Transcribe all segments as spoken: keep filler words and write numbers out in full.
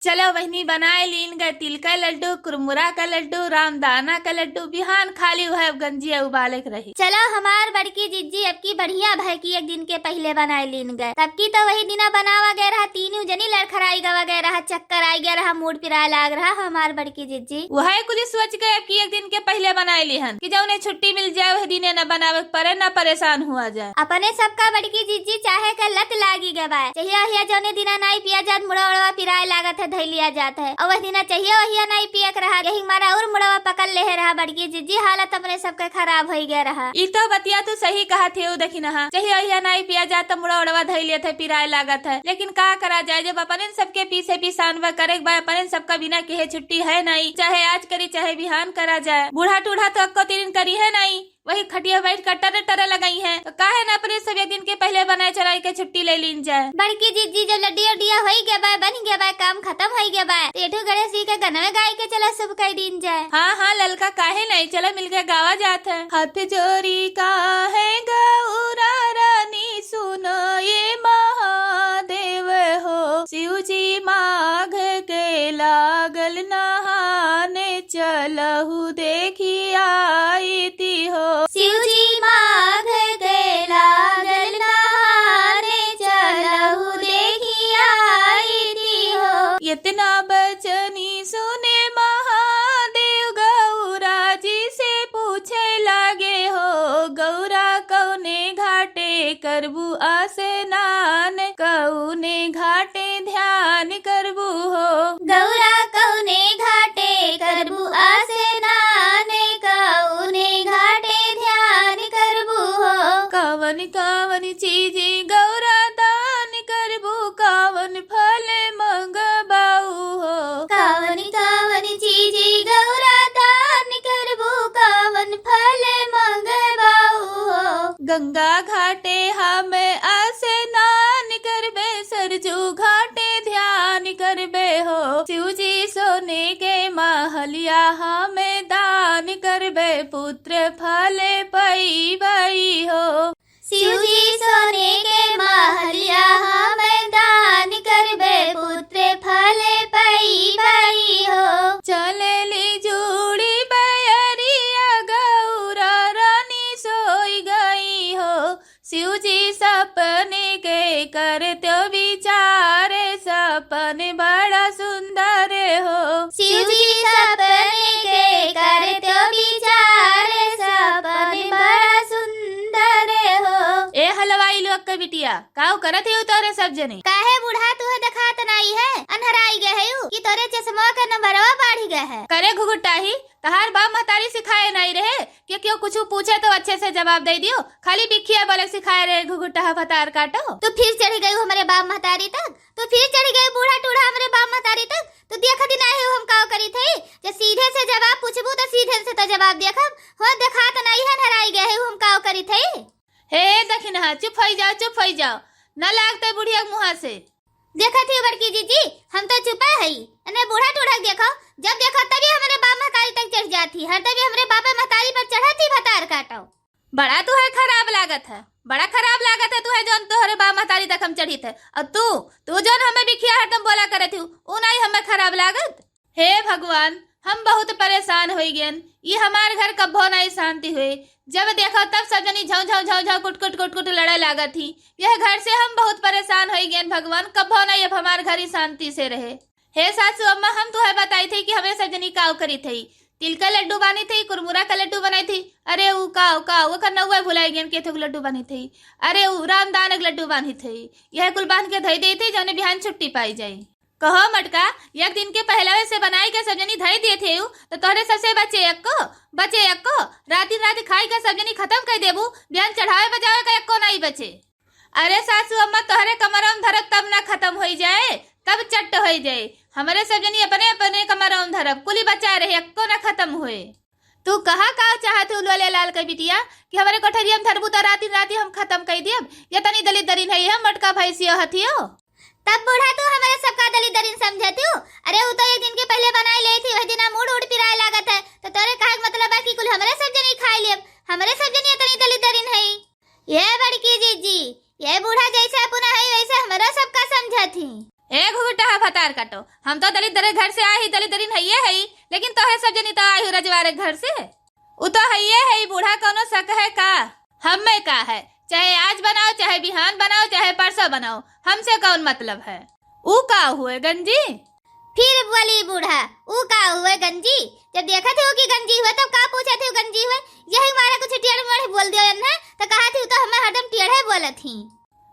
चलो बहिनी, बनाए लीन गए तिल का लड्डू, कुरमुरा का लड्डू, रामदाना का लड्डू, बिहान खाली वह अब गंजिया उबाले के रही। चलो हमार बड़की जिज्जी, अब की बढ़िया भय की एक दिन के पहिले बनाए लीन गए। तब की तो वही दिना बनावा गए रहा, तीनों जनी लड़खड़ाई गवा गए रहा, चक्कर आई गया रहा, मूड पिराए लाग रहा हमार बड़की जिज्जी। वह कुली सोच के अब की एक दिन के पहिले बनाए लिहन कि जौने छुट्टी मिल जाए वह दिने न बनावे के पड़े, न परेशान हुआ जाए। अपने सबका बड़की जिज्जी चाहे के लत लागी गए बाय। चाहिए हिया जौने दिना नाई पिया जात मुड़ा उड़वा पिराए लागत है, धई लिया जात है। और वह दिना चाहिए वहिया नाई पिया के रहा, यही मारा और मुड़वा पकड़ ले रहा बड़की जिज्जी, हालत अपने सबके खराब होई गए रहा। ई तो बतिया तू सही कहा थे, उ देखी नहा, चाहिए हिया नाई पिया जात तो मुड़ा उड़वा धई लेत है, पिराए लागत है। लेकिन का करा जाए, जब अपने सबके पीछे पिसान बा करे के बा, अपने सबका बिना कहे छुट्टी है नाई, चाहे आज करी चाहे बिहान करा जाए। बूढ़ा टूढ़ा तो अक्को तिरिन करी है नाई, वही खटिया बैठ कर टरे टरे लगाई है, तो काहे ना अपने सब एक दिन के पहिले बनाए चढ़ाई के छुट्टी ले लीन जाए। बड़की जिज्जी, जब लड्डिया उड्डिया होई गया बाय, बन गया बाय, काम खत्म होई गया बाय, तो एठू गणेश जी के गनवे गाय के चला शुभ कर दीन जाए। हाँ हाँ ललका, काहे नहीं, चला मिलके गावा जात है। हाथ जोरी का है गौरा रानी सुनो ये महादेव हो, शिव जी माघ के लागल नहाने चलहु देखी आईती हो। शिव जी माघ के लागल नहाने चलहु देखी आईती हो। इतना बचनी सुने महादेव गौरा जी से पूछे लागे हो, गौरा कौने घाटे करबू आसनान, कौने घाटे ध्यान करबू हो। गौरा कौने घाटे करबू आसनान, कौने घाटे ध्यान करबू हो। कवन कवन चीज गौरा दान करबू, कवन फल मंगबाऊ हो। कवन कवन चीज गौरा दान करबू, कवन फल मंगबाऊ हो। गंगा घाटे हम स्नान करबे, सरजू घाटे ध्यान करबे हो। शिव जी सोने के महलिया हम दान करबे, पुत्र फल पईबई हो। शिव जी सोने के महलिया हम दान करबे, पुत्र फल पईबई हो। चलली जूड़ी बयरिया गौरा रानी सोई गई हो। शिव जी सपने के करत्यो विचार, सपन बड़ा सुंदर हो। शिव जी सपने के करत्यो विचार, सपन बड़ा सुंदर हो। ए हलवाई लोग के बिटिया, काऊ करत ही तोरे सब जने? काहे बूढ़ा तुहे देखात नाई है? अन्हराई गए है यू कि तोरे चश्मा के नंबरवा बढ़ गए है? करे घुघुटाही, तहार बाप महतारी सिखाए नाई रहे कि क्यों कुछ पूछे तो अच्छे से जवाब दे दियो, खाली बिखिया बोले सिखाए रहे घुघुटाहा भतार काटो। तू फिर चढ़ गई हमरे बाप महतारी तक, तू फिर चढ़ गई बूढ़ा टूढ़ा हमरे बाप महतारी तक। तू देख दिन आए हो हम काव करी थे, जे सीधे से जवाब पूछबू तो सीधे से तो जवाब देखब, हो देखात नाई है, अन्हराई गए है हम काव करी थे। हे दखिनहा, चुप होई जाओ, चुप होई जाओ, न लागते बुढ़िया के मुँहा से। देखत ही बड़की जिज्जी, हम तो चुपा हई, एने बूढ़ा टूढ़ा के देखो, जब देखो तभी हमरे बाप महतारी तक चढ़ जात ही, हर तभी हमरे बाप महतारी पर चढ़त ही भतार काटो। बड़ा तुहे खराब लागत है, बड़ा खराब लागत है तुहे जौन तोहरे बाप महतारी तक हम चढ़ित है। और तू, तू जौन हमें बिखिया हरदम बोला करत ही, उ नाई हमें खराब लागत। हे भगवान, हम बहुत परेशान होई गयन। ई हमार घर कब्बो नाई शांति होए। जब देखो तब सब जनी झौ झौ झौ झौ कुट कुट कुट कुट लड़े लागत ही। यह घर से हम बहुत परेशान होई गयन भगवान, कब्बो नाई अब हमार घर ही शांति से रहे। हे सासू अम्मा, हम तुहे बताई थी कि हमें सब जनी काव करी थी, तिल का लड्डू बानी थी, कुरमुरा का लड्डू बनाई थी। अरे ऊ काव, काव, ओकर नौवे भुलाई गयन, केथो के लड्डू बानी थी। अरे ऊ रामदान के लड्डू बानी थी। यह कुल बांध के धई दे थी, जौने बिहान छुट्टी पाई जाई। कहो मटका, एक दिन के पहलवे से बनाई के सब जनी धई दिए थे यू, तो तोहरे सबसे बचे एक्को, बचे एक्को। रातिन राति खाई के सब जनी खतम कर देबू, बिहान चढ़ावे बजावे का एक्को नाई बचे। अरे सासू अम्मा, तोहरे कमरवा में धरब तब ना खतम होई जाए, तब चट्ट होई जाए। हमरे सब जनी अपने अपने कमरवा में धरब, कुली बचाए रहे, एक्को ना खतम होए। तू कहा का चाहत हू लोले लाल के बिटिया कि हमरे कोठरिया में धरबू तो रातिन राति हम खतम कर दियब? ये तनी दलित दरिन है, हम मोटका भैंसियो हथियो। तब बूढ़ा तू हमरे सबका दलित दरिन समझत हू? अरे ऊ तो एक दिन के पहले बनाई ले थी, वही दिन मूड उड़ पिराए लागत है, तो तोरे कहे के मतलब है कि कुल हमरे सब जनी खाई लेब, हमरे सब जनी इतनी दलित दरिन है। ये बड़की जिज्जी, ये बूढ़ा जैसे अपना है वैसे हमरो सबका समझत ही। ए घुघुटाहा तार काटो। हम तो दलित दरे घर से आए ही, दलित दरिन हइये हई, लेकिन तोहरे सब जनी तो आए हो रजवारे घर से। उ तो हइये हई बूढ़ा, कौनो शक है का? हम्मे का है, चाहे आज बनाओ, चाहे बिहान बनाओ, चाहे परसों बनाओ, हमसे कौन मतलब है? उ का हुए गंजी? फिर बोली बूढ़ा, "उ का हुए गंजी? जब देखत हो कि गंजी हुए, तब का पूछत हो गंजी हुए? यही मारे कुछ टेढ़ मेढ़ बोल दियो एन्हे, तो कहत हो तो हमें हरदम टेढ़े बोलत ही।"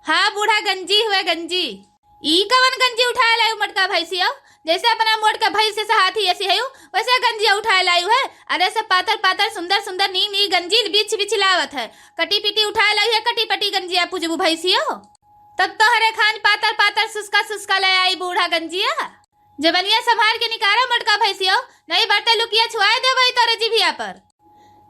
हाँ बूढ़ा, गंजी हुए गंजी। ई कवन गंजी उठाए लायू मोटका भैंसियो? जैसे अपना मोटका भैंस से सहात ही ऐसी है, वैसे गंजिया उठाए लायू है। अरे सब पातर पातर, सुंदर सुंदर, नीक नीक गंजी बिछ बिछ लावत है। कटी पिटी उठाए लायू है, कटी पटी गंजिया पूजबू भैंसियो। तब तोहरे खान पातर पातर, सुस्का सुस्का ले आई बूढ़ा गंजिया। जबनिया संभार के निकारा मोटका भैंसियो, नहीं बरते लुकिया छुआए देबई तोरे जिभिया पर।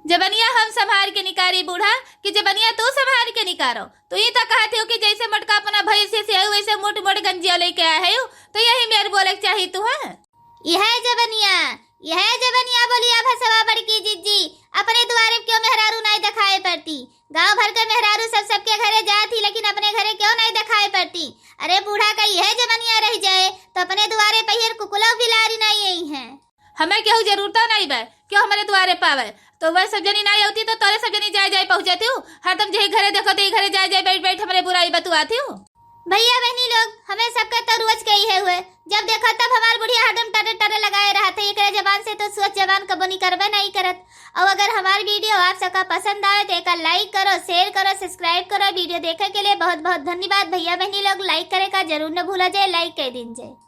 जबनिया हम संभार के निकारी बूढ़ा, कि जबनिया तू संभार के निकारो? तू ही तो कहत हो कि जैसे मोटका अपना भैंस से है, वैसे मोट मोट गंजिया लेके आए है, तो यही मेर बोले के चाही तू है। यह जबनिया, यह जबनिया बोलिया भसवा बड़की जिज्जी, अपने दुआरे क्यों मेहरारू नहीं दिखाए पड़ती? गांव भर के मेहरारू सब सबके घरे जात ही, लेकिन अपने घरे क्यों नहीं दिखाए पड़ती? अरे बूढ़ा का यह जबनिया रह जाए, तो अपने दुआरे पहिर कुकुलो बिलारी नहीं आई है। हमें केहू जरूरतो नहीं बा, क्यों हमारे दुआरे पावे? तो वह सब जनी नहीं होती तो तोरे सब जनी जाए जाए पहुँचती हूँ। हरदम जही घरे देखो तही घरे जाए जाए बैठ बैठ हमारे बुराई बतुआती हूँ। भैया बहनी लोग, हमें सबका तो रोज के ही है हुए, जब देखो तब हमार बुढ़िया हरदम टरे टरे लगाए रहत है। एकरे जबान से तो सोच जबान कबो निकरबे नहीं करत। और अगर हमार video आप सबका पसंद आवे तो एका like करो, share करो, subscribe करो। Video देखे के लिए बहुत बहुत धन्यवाद। भैया बहनी लोग like करे का जरूर न भूला जाए, like कर दीन जाए।